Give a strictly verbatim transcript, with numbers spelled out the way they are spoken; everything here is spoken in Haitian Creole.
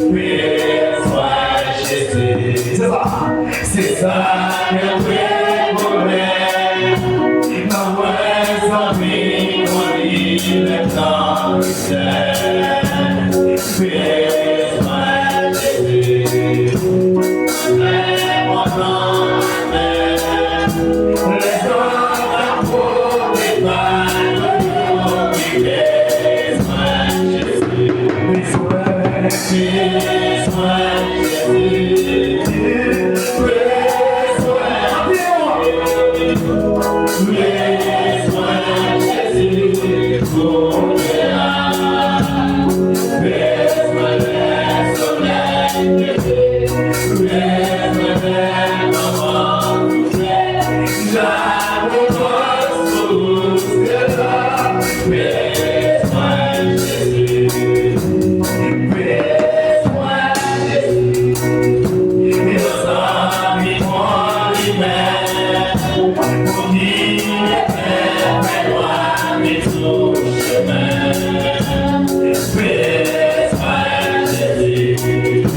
Bezwen Jezi. Se sa. Se sa ke mwen konnen. Nan mwen zanmi mwen li menm nan mistè. Bezwen Jezi. Anlè mòn nan anlè. Lèzòm ap pote pa yo, wi, bezwen Jezi. Bezwen, bezwen Jezi. Bezwen, bezwen Jezi. Kounye a, bezwen lè solèy leve, bezwen lè lanmò soufle. Bezwen Jezi, bezwen Jezi, yon zanmi kon li menm, pou ki lè fè nwa met sou chemen. Bezwen Jezi.